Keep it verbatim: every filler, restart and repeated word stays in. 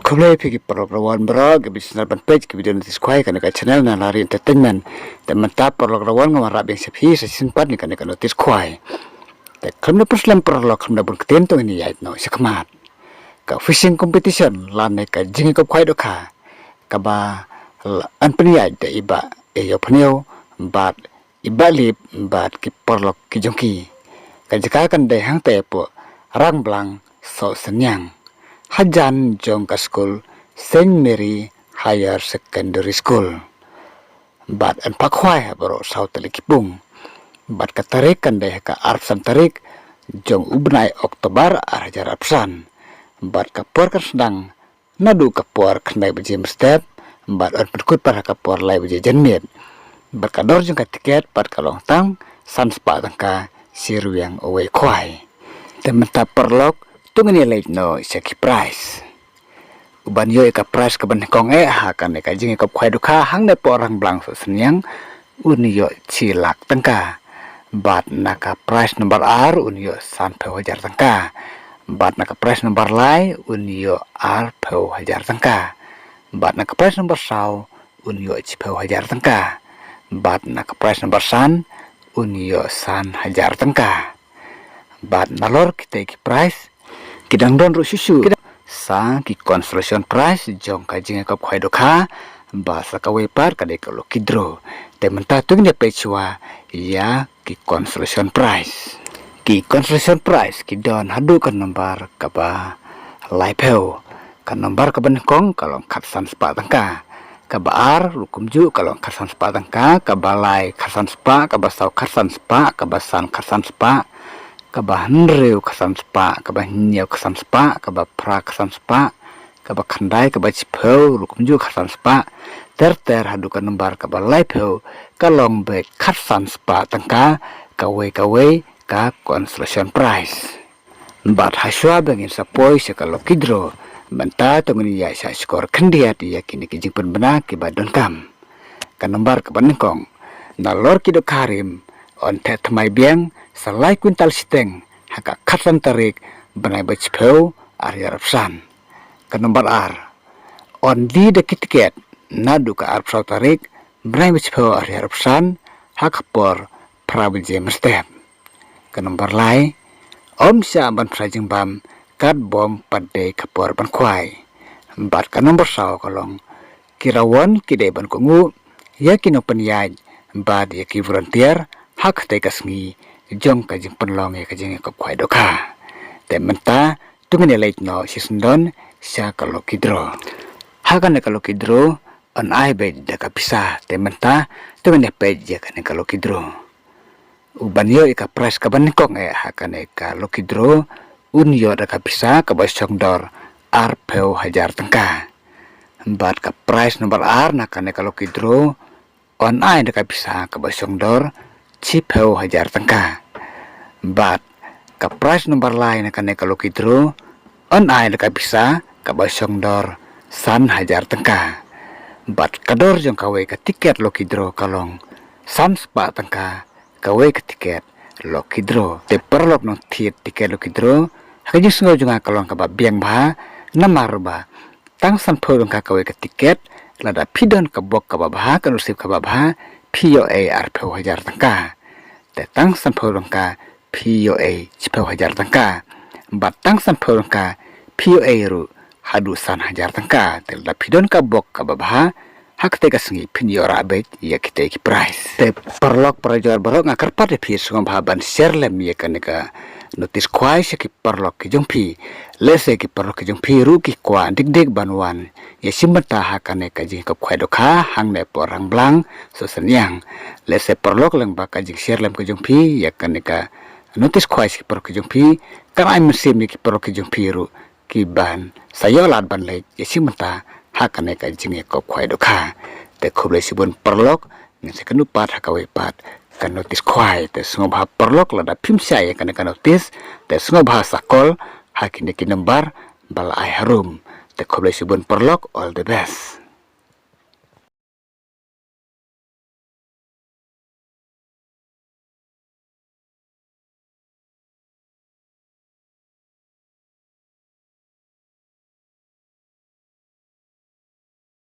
khublei phi ki paralok rawon baroh ki bishnar ban peit ki video notice khwai kane ka channel na Lari Entertainment. Te mynta paralok rawon nga wanrah biang sha phi sa shisien pat ïa kane ka notice khwai. Te khlem da pynslem paralok, khlem da bun ktien, to ngin ïaid noh sha khmat. Ka fishing competition lane ka jingïakop khwai dohkha kaba la, yn pynïaid da i Bah Ïewphniew bad i Bah Lip bad ki paralok ki jong ki. Ka jaka kan dei hangta hapoh Rangblang Sohsynñiang, hajan jong ka skul Saint Mary Higher Secondary School. Bad yn phah khwai ha baroh saw tylli ki pung. Bad ka tarik kan dei ha ka arphew san tarik jong u bnai October ar hajar arphew san. Bad ka por kan sdang naduh ka por khyndai baje mynstep bad yn pynkut pat ha ka por lai baje janmiet. Bad ka dor jong ka tiket pat ka long tang san spah tyngka shi rwiang uwei khwai. Te mynta paralok, to ngin ïa leit noh sha ki prize. Uban ïoh ïa ka prize kaba nyngkong eh ha kane ka jingïakop khwai dohkha hangne hapoh Rangblang Sohsynñiang, un ïoh shi lak tyngka. Bad na ka prize number ar un ïoh sanphew hajar tyngka. Bad na ka prize number lai un ïoh arphew hajar tyngka. Bad na ka prize number saw un ïoh shiphew hajar tyngka. Bad na ka prize number san un ïoh san hajar tyngka. Bad nalor kitei ki prize ki dang don ruh shuh shuh sa ki consolation prize jong ka jingïakop khwai dohkha, bad sa kawei pat ka dei ka lucky draw. Te mynta to ngin ïa peit shuwa ïa ki consolation prize. Ki consolation prize ki don haduh ka nombar kaba laiphew. Ka nombar kaba nyngkong ka long khatsan spah tyngka. Kaba ar ruh kumjuh ka long khatsan spah tyngka, kaba lai khatsan spah, kaba saw khatsan spah, kaba san khatsan spah, kaba hynriew khatsan spah, kaba hynñiew khatsan spah, kaba phra khatsan spah, kaba khyndai, kaba shiphew ruh kumjuh khatsan spah. Ter ter haduh ka nombar kaba laiphew ka long beit khatsan spah tyngka kawei kawei ka consolation prize. Bad hashuwa ba ngin sa poi sha ka lucky draw, mynta to ngin ïa shah shkor khyndiat ïa kine ki jingpynbna kiba donkam. Ka nombar kaba nyngkong, nalor ki dohkha rim yn theh thymmai biang sa lai kwintal shiteng ha ka khatsan tarik bnai ba shiphew ar hajar arphew san. Ka nombar ar, yn die da ki tiket naduh ka arphew saw tarik bnai ba shiphew ar hajar arphew san ha ka por phra baje mynstep. Ka nombar lai, ym shah ban phra jingbam katba ym pat dei ka por ban khwai. Bad ka nombar saw ka long, ki rawon ki dei ban kohnguh ïa ki nongpynïaid bad ïa ki volunteer ha katei ka sngi jong ka jingpynlong ïa ka jingïakop khwai dohkha. Te mynta to ngin ïa leit noh shisyndon sha ka lucky draw. Ha kane ka lucky draw yn ai beit da ka pisa. Te mynta to ngin ïa peit ïa kane ka lucky draw. Uban ïoh ïa ka prize kaba nyngkong eh ha kane ka lucky draw un ïoh da ka pisa kaba shong dor arphew hajar tyngka. Bad ka prize number ar na kane ka lucky draw yn ai da ka pisa kaba shong dor shiphew hajar tyngka. Bad ka prize number lai na kane ka lucky draw yn ai da ka pisa kaba shong dor san hajar tyngka. Bad ka dor jong kawei ka tiket lucky draw ka long san spah tyngka kawei ka tiket lucky draw. Te paralok nongthied tiket lucky draw, ha ka jingsngew jong nga ka long kaba biang bha, namar ba tang sanphew tyngka kawei ka tiket, lada phi don ka bok kaba bha, ka nusip kaba bha, phi ïoh ei arphew hajar tyngka. Te tang sanphew tyngka phi ïoh ei shiphew hajar tyngka. Bad tang sanphew tyngka phi ïoh ei ruh haduh san hajar tyngka. Te lada phi don ka bok kaba bha, ha katei ka sngi phin ïoh rah beit ïa kitei ki prize. Te paralok parajor baroh, nga kyrpad ïa phi sngewbha ban share lem ïa kane ka notice khwai sha ki paralok ki jong phi. Lehse ki paralok ki jong phi ruh ki kwah dik dik ban wan ïashim bynta ha kane ka jingïakop khwai dohkha hangne hapoh Rangblang Sohsynñiang. Lehse paralok, lyngba ka jingshare lem ka jong phi ïa kane ka notice khwai sha ki paralok ki jong phi, kan ai mynsiem ïa ki paralok ki jong phi ruh ki ban sa ïoh lad ban leit ïashim bynta ha kane ka jingïakop khwai dohkha. Te khublei shibun paralok, ngin sa ïakynduh pat ha kawei pat ka notice khwai. Te sngewbha paralok, lada phim shai ïa kane ka notice, te sngewbha sa call ha kine ki number ba la ai harum. Te khublei shibun paralok, all the best.